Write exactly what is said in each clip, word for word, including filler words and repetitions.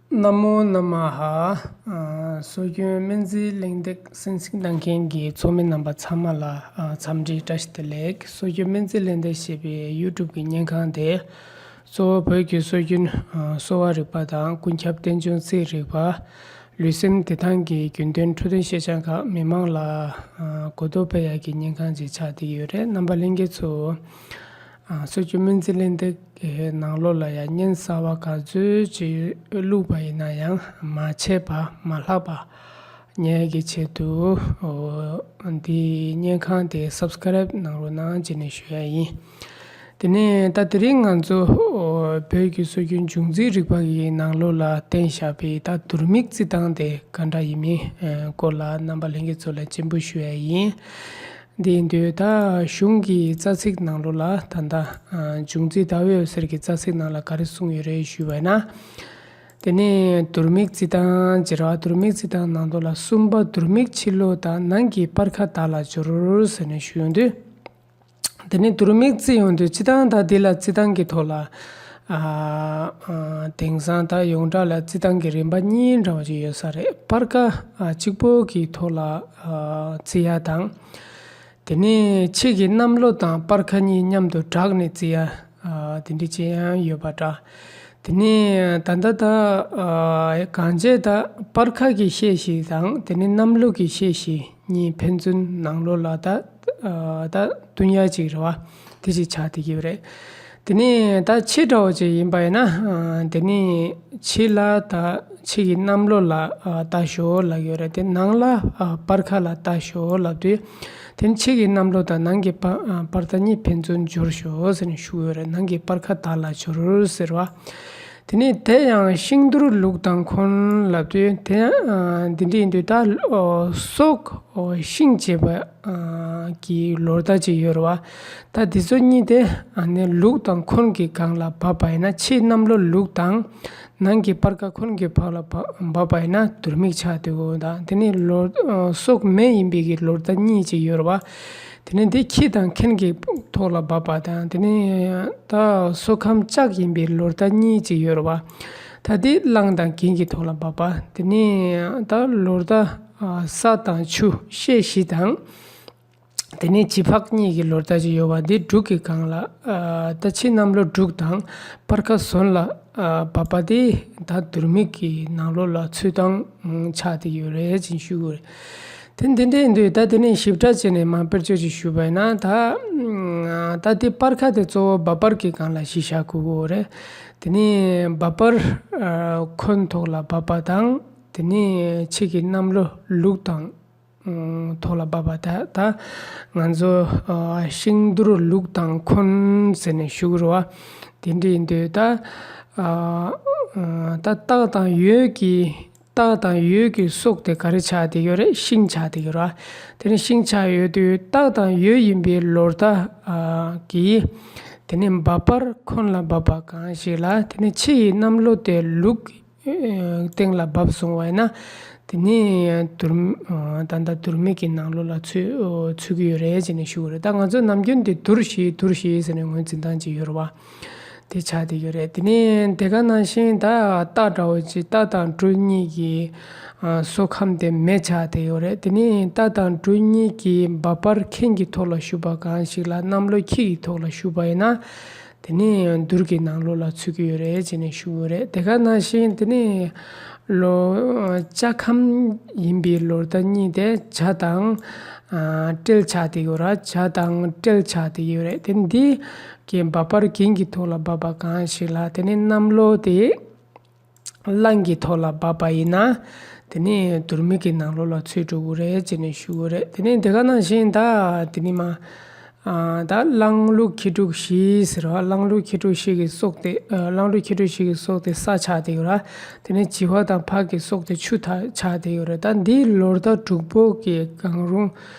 ན་མོ་ན་མ་ཧ། ཨ། སྲོལ་རྒྱུན་སྨན་རྩིས་གླེང་སྟེགས་གསན་གཟིགས་གནང་མཁན་གྱི་ཚོགས་མི་རྣམ་པ་ཚང་མ་ལ། ཨ། འཚམས་འདྲི་བཀྲ་ཤིས་བདེ་ལེགས། སྲོལ་རྒྱུན་སྨན་རྩིས་གླེང་སྟེགས་ཞེས་པའི་ཡུ་ཊུབ་ཀྱི་བརྙན་ཁང་དེ། གཙོ་བོ་བོད་ཀྱི་སྲོལ་རྒྱུན། ཨ། གསོ་བ་རིག་པ་དང་ཀུན་ཁྱབ་རྟེན་འབྱུང་རྩིས་རིག་པ། ལུས་སེམས་བདེ་ཐང་གི་རྒྱུན་ལྡན་འཕྲོད་བསྟེན་ཤེས་བྱ་ཁག་མི་མང་ལ། ཨ། གོ་རྟོགས་སྤེལ་ཡག་གི་བརྙན་ཁང་ཅིག་ཆགས་བསྡད་ཡོད་རེད། རྣམ་པ་ལྷན་རྒྱས་ཚོ། ཨ། སྲོལ་རྒྱུན་སྨན་རྩིས་གླེང་སྟེགས་ཀྱི་ནང་ལོགས་ལ་ཡང་བརྙན་གསར་པ་ག་ཚོད་ཅིག་བླུགས་པ་ཡིན་ན་ཡང་མ་ཆད་པ་མ་ལྷག་པ་ཉར་ཡག་གི་ཆེད་དུ། ཨོ། འདི་བརྙན་ཁང་དེ་སབ་སི་ཀ་རེབ་གནང་རོགས་གནང་བྱས་ནས་ཞུ་ཡག་ཡིན། དེ་ནས་ད་དེ་རིང་ང་ཚོ། ཨོ། བོད་ཀྱི་སྲོལ་རྒྱུན་འབྱུང་རྩིས་རིག་པ་གི་ནང་ལོགས་ལ་བསྟན་བཞག་པའི་ད་དུར་མིག་རྩི་སྟངས་དེ་ག་འདྲ་ཡིན་མིན། ཨ། སྐོར་ལ་རྣམ་པ་ལྷན་རྒྱས་ཚོ་ལ་སྤྱན་འབུལ་ཞུ་ཡག་ཡིན། འདི་ཡིན་དུས་ད་གཞུང་གི་རྩ་ཚིག་ནང་ལོགས་ལ་ད་ལྟ། ཨ། འབྱུང་རྩིས་ཟླ་འོད་འོད་ཟེར་གྱི་རྩ་ཚིག་ནང་ལ་ག་རེ་གསུངས་ཡོད་རེད་ཞུས་པ་ཡིན་ན། དེ་ནས་དུར་མིག་རྩི་སྟངས་ཅེས་ར། དུར་མིག་རྩི་སྟངས་ནང་དོན་ལ་གསུམ་པ། དུར་མིག་ཕྱི་ལོགས་དང་ནང་གི་སྤར་ཁ་དག་ལ་སྦྱོར་ཟེར་ནས་ཞུ་ཡོང་དུས། དེ་ནས་དུར་མིག་རྩི་ཡོང་དུས་སྤྱིར་བཏང་ད་འདི་ལ་རྩི་སྟངས་ཀྱི་ཐོག་ལ། ཨ། ཨ། དེང་སང་ད་ཡོངས་གྲགས་ལ་རྩི་སྟངས་ཀྱི་རིམ་པ་གཉིས་འདྲ་བ་ཅིག་ཡོད་ས་རེད། སྤར་ཁ། ཨ། གཅིག་པོ་གི་ཐོག་ལ། ཨ། རྩི་ཡག་དང་། དེ་ནས་ཕྱི་གི་གནམ་ལོ་དང་སྤར་ཁ་གཉིས་མཉམ་དུ་སྦྲགས་ནས་རྩི་ཡག། ཨ། དེ་འདྲ་ཅིག་ཡང་ཡོད་པ་འདྲ། དེ་ནས་ད་ལྟ་ད། ཨ། གང་བྱས་ད་སྤར་ཁ་གི་ཤད་བཞི་དང་དེ་ནས་གནམ་ལོ་གི་ཤད་བཞི་གཉིས་ཕན་ཚུན་ནང་ལོགས་ལ་ད། ཨ། ད་བསྟུན་ཡག་ཅིག་རེད་བ། དེ་ཅིག་ཆགས་བསྡད་ཀྱི་ཡོད་རེད། དེ་ནས་ད་ཕྱི་འདྲ་བོ་ཅིག་ཡིན་པ་ཡིན་ན། ཨ། དེ་ནས་ཕྱི་ལ་ད་ཕྱི་གི་གནམ་ལོ་ལ། ཨ། ལྟ་ཞོག་ལབ་ཡོད་རེད་དེ། ནང་ལ། ཨ། སྤར་ཁ་ལ་ལྟ་ཞོག་ལབ་དུས། དེ་ནི་ཕྱི་གི་གནམ་ལོ་དང་ནང་གི་སྤ། ཨ། སྤར་ཁ་གཉིས་ཕན་ཚུན་སྦྱོར་ཞོག་ཟེར་ནས་ཞུ་ཡོད་རེད། ནང་གི་སྤར་ཁ་དག་ལ་སྦྱོར་ཟེར་བ། དེ་ནས་དེ་ཡང་ཤིང་དུར་ལུག་དང་འཁོན་ལབ་དུས་དེ་ཡང་། ཨ། འདི་འདྲ་ཡིན་དུས་ད། ཨོ། སྲོག་ཨོ། ཤིང་བྱས་པ། ཨ། གི་ལོ་ཟླ་ཅིག་ཡོད་རེད་བ། ད་འདི་ཚོ་གཉིས་དེ། ཨ་ནི་ལུག་དང་འཁོན་གྱི་སྒང་ལ་བབས་པ་ཡིན་ན། ཕྱིའི་གནམ་ལོ་ལུག་དང་། ནང་གི་སྤར་ཁ་འཁོན་གྱི་བར་ལ་བབ་པ་ཡིན་ན་དུར་མིག་ཆགས་བསྡད་ཡོད། ད་དེ་ནི་ལོ། ཨ། སྲོག་མེ་ཡིན་པའི་གི་ལོ་ཟླ་གཉིས་ཅིག་ཡོད་རེད་བ། དེ་ནི་འདི་ཁྱི་དང་མཁན་གྱི་ཐོག་ལ་བབས་པ་དང་། དེ་ནི་ད་སྲོག་ཁམས་ལྕགས་ཡིན་པའི་ལོ་ཟླ་གཉིས་ཅིག་ཡོད་རེད་བ། ད་འདི་གླང་དང་གྱེན་གྱི་ཐོག་ལ་བབས་པ། དེ་ནི་ད་ལོ་ཟླ། ཨ། ས་དང་ཆུ་ཤད་བཞི་དང་། དེ་ནས་བྱི་ཕག་གཉིས་ཀྱི་ལོ་ཟླ་ཅིག་ཡོད་པ་འདི་འབྲུག་གི་སྒང་ལ། ཨ། ད་ཕྱི་གནམ་ལོ་འབྲུག་དང་སྤར་ཁ་ཟོན་ལ། ཨ། བབས་པ་དེ་ད་དུར་མིག་གི་ནང་ལོགས་ལ་ཚུད་སྟངས་ཆགས་བསྡད་ཡོད་རེད་ཅེས་ཞུ་དགོས་རེད། དེ་འདི་འདྲ་ཡིན་དུས་ད་དེ་ནས་ཞིབ་ཕྲ་བྱས་ནས་མར་དཔེར་བརྗོད་ཅིག་ཞུས་པ་ཡིན་ན། ད། ད་དེ་སྤར་ཁ་དེ་གཙོ་བོ་འབབ་སྤར་གྱི་སྒང་ལ་གཞི་བཞག་དགོས་ཀྱི་ཡོད་རེད། དེ་ནས་འབབ་སྤར། ཨ། འཁོན་ཐོག་ལ་བབས་པ་དང་། དེ་ནས་ཕྱི་གི་གནམ་ལོ་ལུག་དང་། ཐོག་ལ་བབས་པ། ད་ད་ང་ཚོ། ཨ། ཤིང་དུར་ལུག་དང་འཁོན་ཟེར་ནས་ཞུ་གི་རེད་བ། དེ་འདྲ་ཡིན་དུས་ད། ཨ། ཨ། ད་སྟག་དང་ཡོས་ཀྱི། སྟག་དང་ཡོས་ཀྱི་སྲོག་དེ་ག་རེ་ཆགས་བསྡད་ཡོད་རེད། ཤིང་ཆགས་བསྡད་ཡོད་རེད་བ། དེ་ནི་ཤིང་ཆགས་ཡོད་དུས་སྟག་དང་ཡོས་ཡིན་པའི་ལོ་ཟླ། ཨ། གི། དེ་ནི་འབབ་སྤར་འཁོན་ལ་བབས་པ་གང་ཞིག་ལ། དེ་ནི་ཕྱི་ཡི་གནམ་ལོ་དེ་ལུག་སྟེང་ལ་བབས་སོང་བ་ཡིན་ན། དེ་ནི་དུར། ད་ལྟ་དུར་མིག་གི་ནང་ལོགས་ལ་ཚུད། ཚུད་ཀྱི་ཡོད་རེད་ཅེས་ནས་ཞུ་གི་རེད། ད་ང་ཚོ་ནམ་རྒྱུན་དེ་དུར་ཞི་དུར་ཞི་ཟེར་ནས་ངོས་འཛིན་སྟངས་ཅིག་ཡོད་རེད་བ། དེ་ཆགས་བསྡད་ཡོད་རེད། དེ་ནི་དེ་ག་ནང་བཞིན་ད་རྟ་འདྲ་བོ་ཅིག་རྟ་དང་སྦྲུལ་གཉིས་ཀྱི། ཨ། སྲོག་ཁམས་དེ་མེ་ཆགས་བསྡད་ཡོད་རེད། དེ་ནི་རྟ་དང་སྦྲུལ་གཉིས་ཀྱི་འབབ་སྤར་མཁན་གྱི་ཐོག་ལ་ཞུགས་པ་གང་ཞིག་ལ་གནམ་ལོ་ཁྱི་ཡི་ཐོག་ལ་ཞུགས་པ་ཡིན་ན། དེ་ནི་དུར་གྱི་ནང་ལོགས་ལ་ཚུད་ཀྱི་ཡོད་རེད་ཅེས་ནས་ཞུ་གི་ཡོད་རེད། དེ་ག་ནང་བཞིན་དེ་ནི་ལོ། ལྕགས་ཁམས་ཡིན་པའི་ལོ་ཟླ་གཉིས་དེ་བྱ་དང་། ཨ། སྤྲེལ་ཆགས་བསྡད་ཡོད་རེད། བྱ་དང་སྤྲེལ་ཆགས་བསྡད་ཡོད་རེད། དེ་འདི་གི་འབབ་སྤར་གྱེན་གྱི་ཐོག་ལ་བབས་པ་གང་ཞིག་ལ། དེ་ནི་གནམ་ལོ་དེ་གླང་གི་ཐོག་ལ་བབས་པ་ཡིན་ན། དེ་ནི་དུར་མིག་གི་ནང་ལོགས་ལ་ཚུད་འགྲོ་གི་རེད་ཅེས་ནས་ཞུ་གི་རེད། དེ་ནི་དེ་ག་ནང་བཞིན་ད་དེ་ནི་མ། ཨ། ད་གླང་ལུག་ཁྱི་འབྲུག་བཞི་ཟེར་བ། གླང་ལུག་ཁྱི་འབྲུག་བཞི་གི་སྲོག་དེ། ཨ། གླང་ལུག་ཁྱི་འབྲུག་བཞི་གི་སྲོག་དེ་ས་ཆགས་བསྡད་ཡོད་རེད། དེ་ནི་བྱི་བ་དང་ཕག་གི་སྲོག་དེ་ཆུ་ཐ་ཆགས་བསྡད་ཡོད་རེད། ད་འདིའི་ལོ་ཟླ་དྲུག་པོ་གི་གང་རུང་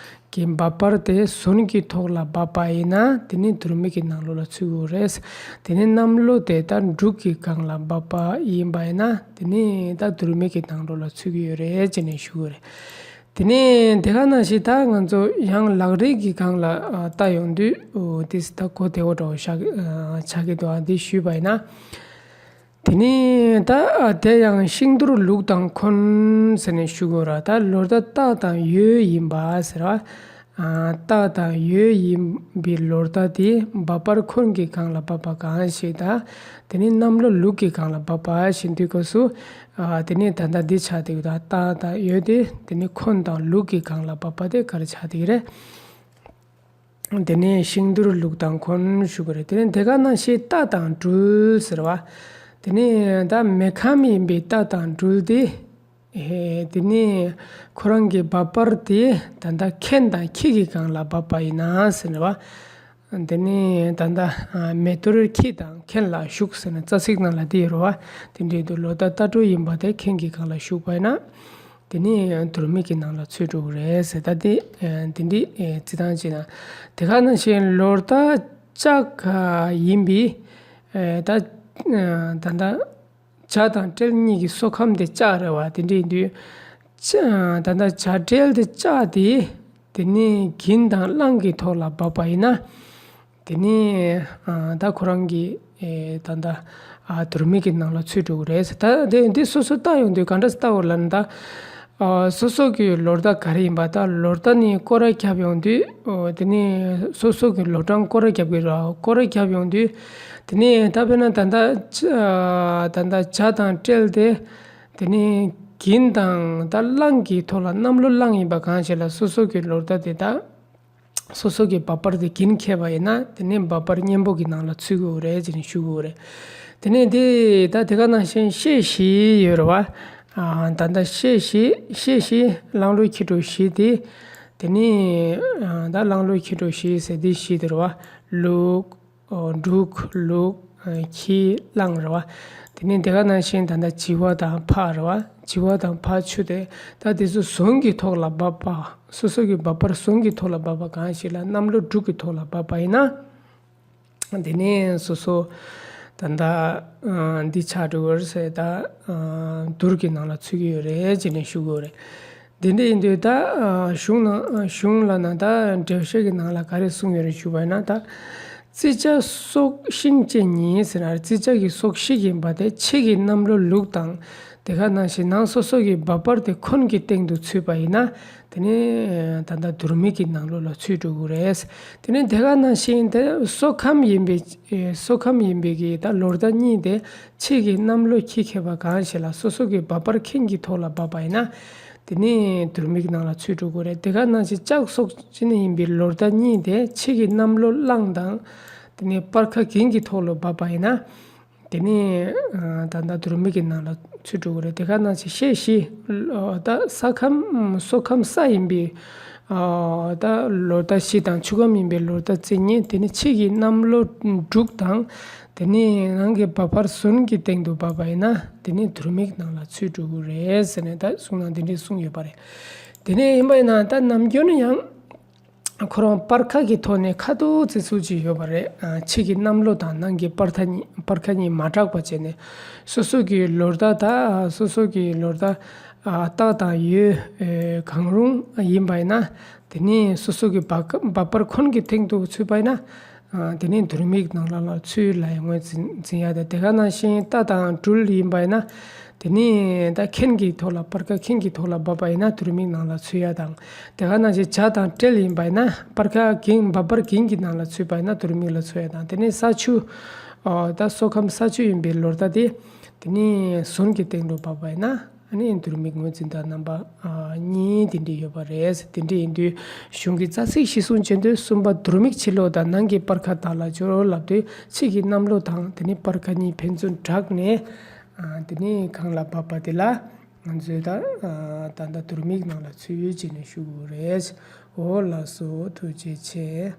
གི་འབབ་སྤར་དེ་ཟོན་གྱི་ཐོག་ལ་བབས་པ་ཡིན་ན། དེ་ནི་དུར་མིག་གི་ནང་ལོགས་ལ་ཚུད་ཀྱི་ཡོད་རེད། དེ་ནི་གནམ་ལོ་དེ་ད་འབྲུག་གི་སྒང་ལ་བབས་པ་ཡིན་པ་ཡིན་ན། དེ་ནི་ད་དུར་མིག་གི་ནང་ལོགས་ལ་ཚུད་ཀྱི་ཡོད་རེད་ཅེས་ནས་ཞུ་གི་རེད། དེ་ནས་དེ་ག་ནང་བཞིན་ད་ང་ཚོ་ཡང་ལག་རིས་ཀྱི་སྒང་ལ། ཨ། ལྟ་ཡོང་དུས། ཨོ། དེ་ད་གོ་བདེ་བོ་འདྲ་བོ་ཤག་ཨ། ཆགས་ཀྱི་འདུག་ཨ། འདི་ཞུས་པ་ཡིན་ན། དེ་ནས་ད་དེ་ཡང་ཤིང་དུར་ལུག་དང་འཁོན་ཟེར་ནས་ཞུ་དགོས་ར། ད་ལོ་ཟླ་སྟག་དང་ཡོས་ཡིན་པ་ཟེར་བ། སྟག་དང་ཡོས་ཡིན་པའི་ལོ་ཟླ་དེ་འབབ་པར་འཁོན་གྱི་སྒང་ལ་བབས་པ་གང་ཞིག་དང་། དེ་ནས་གནམ་ལོ་ལུག་གི་སྒང་ལ་བབས་པ་ཞིག་དུས་སྐབས་སུ། དེ་ནས་ད་ལྟ་འདི་ཆགས་དེ་ད་སྟག་དང་ཡོས་དེ་དེ་ནས་འཁོན་དང་ལུག་གི་སྒང་ལ་བབས་པ་དེ་ག་རེ་ཆགས་དེ་རེད། དེ་ནས་ཤིང་དུར་ལུག་དང་འཁོན་ཞུ་གི་རེད། དེ་ནས་དེ་ག་ནང་བཞིན་རྟ་དང་སྦྲུལ་ཟེར་བ། དེ་ནས་ད་མེ་ཁམས་ཡིན་པའི་རྟ་དང་སྦྲུལ་དེ། དེ་ནས་ཁོ་རང་གི་འབབ་པར་དེ་ད་ལྟ་མཁན་དང་ཁྱི་གི་སྒང་ལ་བབས་པ་ཡིན་ན་ཟེར་བ། དེ་ནས་ད་ལྟ་མེ་ཏོར་ཁྱི་དང་མཁན་ལ་ཞུགས་ཟེར་ནས་རྩ་ཚིག་ནང་ལ་དེ་ཡོད་རེད་བ། དེ་འདྲའི་དུ་ལོ་ཟླ་རྟ་སྦྲུལ་ཡིན་པ་དེ་མཁན་གྱི་སྒང་ལ་ཞུགས་པ་ཡིན་ན། དེ་ནས་དུར་མིག་གི་ནང་ལ་ཚུད་འགྲོ་གི་རེད་ཟེར། ད་དེ་དེ་འདྲའི་རྩི་སྟངས་བྱས་ན། དེ་ག་ནང་བཞིན་ལོ་ཟླ་ལྕགས་ཡིན་པའི་ད་ད་ལྟ་བྱ་དང་སྤྲེལ་གཉིས་ཀྱི་སོ་ཁམས་དེ་ལྕགས་རེད་བ། དེ་འདྲ་ཡིན་དུས་ད་ལྟ་བྱ་སྤྲེལ་དེ་ལྕགས་དེ། དེ་ནས་གིན་དང་གླང་གི་ཐོག་ལ་བབས་པ་ཡིན་ན། དེ་ནས་ད་ཁོ་རང་གི་ད་ལྟ་དུར་མིག་གི་ནང་ལ་ཚུད་འགྲོ་གི་རེད། ད་དེ་འདི་སོ་སོ་ལྟ་ཡོང་དུས་ག་འདྲ་ལྟ་འོ་ལབ་ན། ད་སོ་སོ་གི་ལོ་ཟླ་ག་རེ་ཡིན་པ། ད་ལོ་ཟླ་ནས་སྐོར་ར་རྒྱབ་ཡོང་དུས། དེ་ནས་སོ་སོ་གི་ལོ་གྲངས་སྐོར་ར་རྒྱབ་གི་ར། སྐོར་ར་རྒྱབ་ཡོང་དུས། དེ་ནས་ད་དཔེར་ན་ད་ལྟ་ད་ལྟ་བྱ་དང་སྤྲེལ་དེ། དེ་ནས་གིན་དང་ད་གླང་གི་ཐོག་ལ་གནམ་ལོ་གླང་ཡིན་པ་གང་ཞིག་ལ་སོ་སོ་གི་ལོ་ཟླ་དེ་དག་སོ་སོ་གི་འབབ་པར་དེ་གིན་ཁེལ་བ་ཡིན་ན། དེ་ནས་འབབ་པར་གཉེན་པོ་གི་ནང་ལ་ཚུད་དགོས་རེད་ཅེས་ནས་ཞུ་དགོས་རེད། དེ་ནས་དེ་ད་དེ་ག་ནང་བཞིན་ཤེས་བཞི་ཡོད་རེད་བ། ད་ལྟ་ཤེས་བཞི་ཤེས་བཞི་གླང་ལོ་ཁྱི་སྤྲོ་བཞི་དེ། དེ་ནས་ད་གླང་ལོ་ཁྱི་སྤྲོ་བཞི་ཟེར་དེ་བཞི་དེ་རེད་བ། ལུག་འབྲུག་ལུག་ཁྱི་གླང་རེད་བ། དེ་ནས་དེ་ག་ནང་བཞིན་ད་ལྟ་བྱི་བ་དང་ཕག་རེད་བ། བྱི་བ་དང་ཕག་ཆུ་དེ་ད་དེ་ཚོ་ཟོན་གྱི་ཐོག་ལ་འབབ་པ། སོ་སོ་གི་འབབ་པར་ཟོན་གྱི་ཐོག་ལ་འབབ་པ་གང་ཞིག་ལ་གནམ་ལོ་འབྲུག་གི་ཐོག་ལ་འབབ་པ་ཡིན་ན། དེ་ནས་སོ་སོ་ད་ལྟ་འདི་ཆགས་འགྲོ་གི་རེད་ཟེར། ད་དུར་གྱི་ནང་ལ་ཚུད་ཀྱི་ཡོད་རེད་ཅེས་ནས་ཞུ་དགོས་རེད། དེ་འདྲ་ཡིན་དུས་ད་གཞུང་ནང་གཞུང་ལ་ན་ད་འགྲེལ་བཤད་ཀྱི་ནང་ལ་ག་རེ་གསུངས་ཡོད་རེད་ཞུ་བ་ཡིན་ན། ད་བརྩི་བྱ་སྲོག་ཤིང་ཅན་ཉིད་ཟེར་ན། བརྩི་བྱ་གི་སྲོག་ཤིང་ཡིན་པ་དེ་ཕྱི་གི་གནམ་ལོ་ལུག་དང་། དེ་ག་ནང་བཞིན་ནང་སོ་སོ་གི་འབབ་པར་དེ་འཁོན་གྱི་སྟེང་དུ་ཚུད་པ་ཡིན་ན། དེ་ནས་ད་ལྟ་དུར་མིག་གི་ནང་ལོགས་ལ་ཚུད་འགྲོ་གི་རེད། དེ་ནས་དེ་ག་ནང་བཞིན་དེ་སོ་ཁམས་ཡིན་པའི་སོ་ཁམས་ཡིན་པའི་གི་ད་ལོ་ཟླ་གཉིས་དེ་ཕྱི་གི་གནམ་ལོ་ཁྱི་ཁེལ་བ་གང་ཞིག་ལ་སོ་སོ་གི་འབབ་པར་མཁན་གྱི་ཐོག་ལ་འབབ་པ་ཡིན་ན། དེ་ནས་དུར་མིག་ནང་ལ་ཚུད་འགྲོ་གི་རེད། དེ་ག་ནང་བཞིན་ལྕགས་སྲོག་ཅན་ཡིན་པའི་ལོ་ཟླ་གཉིས་དེ་ཕྱི་གི་གནམ་ལོ་གླང་དང་། དེ་ནས་སྤར་ཁ་གིན་གྱི་ཐོག་ལ་འབབ་པ་ཡིན་ན། དེ་ནས་ད་ལྟ་དུར་མིག་གི་ནང་ལ་ཚུད་འགྲོ་གི་རེད། དེ་ག་ནང་བཞིན་ཤེས་བཞི། ད་ས་ཁམས་སོ་ཁམས་ས་ཡིན་པའི་ད་ལོ་ཟླ་བཞི་དང་ཆུ་ཁམས་ཡིན་པའི་ལོ་ཟླ་བཅུ་གཉིས། དེ་ནས་ཕྱི་གི་གནམ་ལོ་འབྲུག་དང་། དེ་ནས་ནང་གི་འབབ་པར་ཟོན་གྱི་སྟེང་དུ་འབབ་པ་ཡིན་ན། དེ་ནས་དུར་མིག་ནང་ལ་ཚུད་འགྲོ་གི་རེད་ཟེར་ནས་ད་གསུང་ནང་དེ་འདྲས་གསུངས་ཡོད་པ་རེད། དེ་ནས་ཡིན་པ་ཡིན་ན་ད་ནམ་རྒྱུན་ཡང་ཁོ་རང་སྤར་ཁ་གི་ཐོག་ནས་ཁ་ཐུག་ཙི་ཚུགས་ཅིག་ཡོད་པ་རེད། ཕྱི་གི་གནམ་ལོ་དང་ནང་གི་སྤར་ཁ་གཉིས་སྤར་ཁ་གཉིས་མ་གྲགས་པ་བྱས་ནས། སོ་སོ་གི་ལོ་ཟླ་ད་སོ་སོ་གི་ལོ་ཟླ་སྟག་དང་ཡོས་གང་རུང་ཡིན་པ་ཡིན་ན། དེ་ནས་སོ་སོ་གི་འབབ་འབབ་པར་འཁོན་གྱི་སྟེང་དུ་ཚུད་པ་ཡིན་ན། དེ་ནས་དུར་མིག་ནང་ལ་ལ་ཚུད་ལ་ཡང་ངོས་འཛིན་འཛིན་ཡ་དེ། དེ་ག་ནང་བཞིན་རྟ་དང་སྦྲུལ་ཡིན་པ་ཡིན་ན། དེ་ནས་ད་མཁན་གྱི་ཐོག་ལ་སྤར་ཁ་མཁན་གྱི་ཐོག་ལ་འབབ་པ་ཡིན་ན་དུར་མིག་ནང་ལ་ཚུད་ཡ་དང་། དེ་ག་ནང་བཞིན་བྱ་དང་སྤྲེལ་ཡིན་པ་ཡིན་ན་སྤར་ཁ་གིན་འབབ་པར་གིན་གྱི་ནང་ལ་ཚུད་པ་ཡིན་ན་དུར་མིག་ལ་ཚུད་ཡ་དང་། དེ་ནས་ས་ཆུ། ད་སོ་ཁམས་ས་ཆུ་ཡིན་པའི་ལོ་ཟླ་དེ། དེ་ནས་ཟོན་གྱི་སྟེང་དུ་འབབ་པ་ཡིན་ན། ཨ་ནི་དུར་མིག་ངོས་འཛིན་སྟངས་རྣམ་པ་གཉིས་དེ་འདྲ་ཡོད་པ་རེད། དེ་འདྲ་ཡིན་དུས་གཞུང་གི་རྩ་ཚིག་གཞིར་བཟུང་བྱས་དུས་གསུམ་པ་དུར་མིག་ཕྱི་ལོགས་དང་ནང་གི་སྤར་ཁ་དག་ལ་སྦྱོར་ལབ་དུས་ཕྱི་གི་གནམ་ལོ་དང་དེ་ནས་སྤར་ཁ་གཉིས་ཕན་ཚུན་སྦྲགས་ནས། དེ་ནས་གང་ལ་བབས་པ་དེ་ལ་ང་ཚོས་ད་ད་ལྟ་དུར་མིག་ནང་ལ་ཚུད་ཡོད་ཅེས་ནས་ཞུ་དགོས་རེད། འོ་ལགས་སོ། ཐུགས་རྗེ་ཆེ།